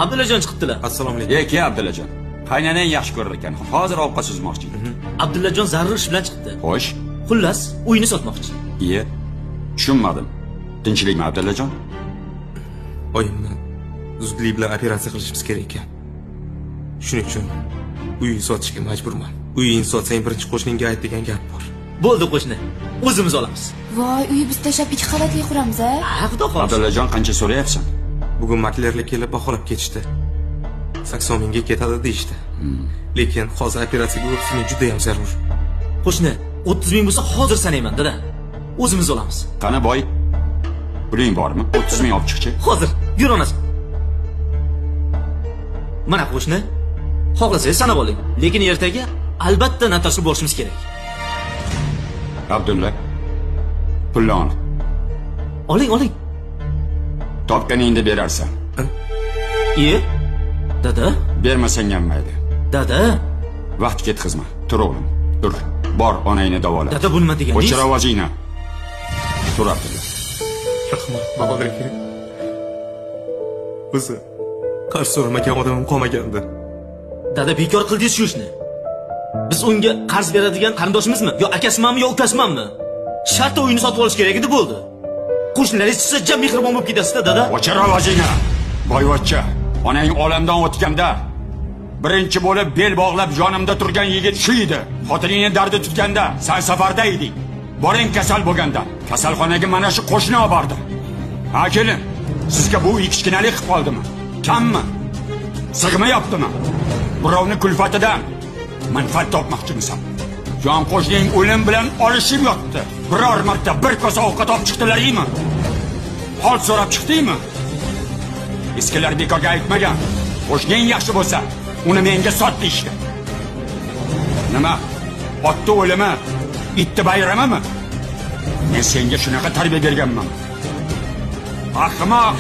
Abdullajon chiqibdilar. Assalomu alaykum. Ey, ke Abdullajon. Qaynanang yaxshi ko'rar ekan. Hozir ovqat suzmoqchi. Abdullajon zarur ish bilan chiqibdi. Xo'sh. Xullas, uyini sotmoqchi. Iye. Tushunmadim. Tinchlikmi, Abdullajon? Oyimni zudlik bilan operatsiya qilishimiz kerak ekan. Shuning uchun uyni sotishga majburman. Uyingni sotsang birinchi qo'shningga ayt degan gap bor. Bo'ldi qo'shni. O'zimiz olamiz. Voy, uyi biz tashlab 2 qavatli quramiz a? Ha, xudo xohlasa. Abdullajon, qancha so'rayapsan? Bugun maklerlar kelib baholab ketishdi. 80 mingga ketadi deyishdi. Lekin hozir operatsiyaga 30 ming juda ham zarur. Qo'shni, 30 ming bo'lsa hozir sanayman, dada. O'zimiz olamiz. Qani boy? Puling bormi? 30 ming olib chiqchi. Hozir yur onasi. Mana qo'shni. Xohlasangiz sanab oling. Lekin ertaga albatta notariusga borishimiz kerak. Abdulla. Pulni ol. Oling, oling. Topganingda berarsan. Iye. Dada, Bermasang ham mayli. dada, Vaqt ketkazma. Tur o'g'lim. Tur. Bor, onangni davola. dada bu nima deganingiz? O'chir ovozingni. Tur, Abdulla. Rahmat, Bahodir aka. O'zi qarz so'ramagan odamim qolmagandi. Dada bekor qildingiz shu ishni. Biz unga qarz beradigan qarindoshimizmi? Yo akasimanmi, yo ukasimanmi? Shartta uyini sotib olish kerak edi, bo'ldi. Qo'shnilaringiz chiqsa jam mehribon bo'lib ketasiz-da, dada. O'chir ovozingni. Boyvachcha, onang olamdan o'tganda birinchi bo'lib bel bog'lab yonimda turgan yigit shu edi. Xotiningni dardi tutganda san safarda eding. Boring kasal bo'lganda kasalxonaga mana shu qo'shni olib bordi. Ha, kelin, sizga bu uy kichkinalik qilib qoldimi? Kammi? Sig'mayaptimi? Birovni kulfatidan manfaat topmoqchimisan? Yon qo'shning o'lim bilan olishib yotdi. Biror marta bir kosa ovqat olib chiqdilaringmi? Hol so'rab chiqdingmi? Eskilar bekorga aytmagan. Qo'shning yaxshi bo'lsa, uni menga sot deyishgan. Nima? Otni o'limi, itni bayramimi? Men senga shunaqa tarbiya berganman. Ahmoq!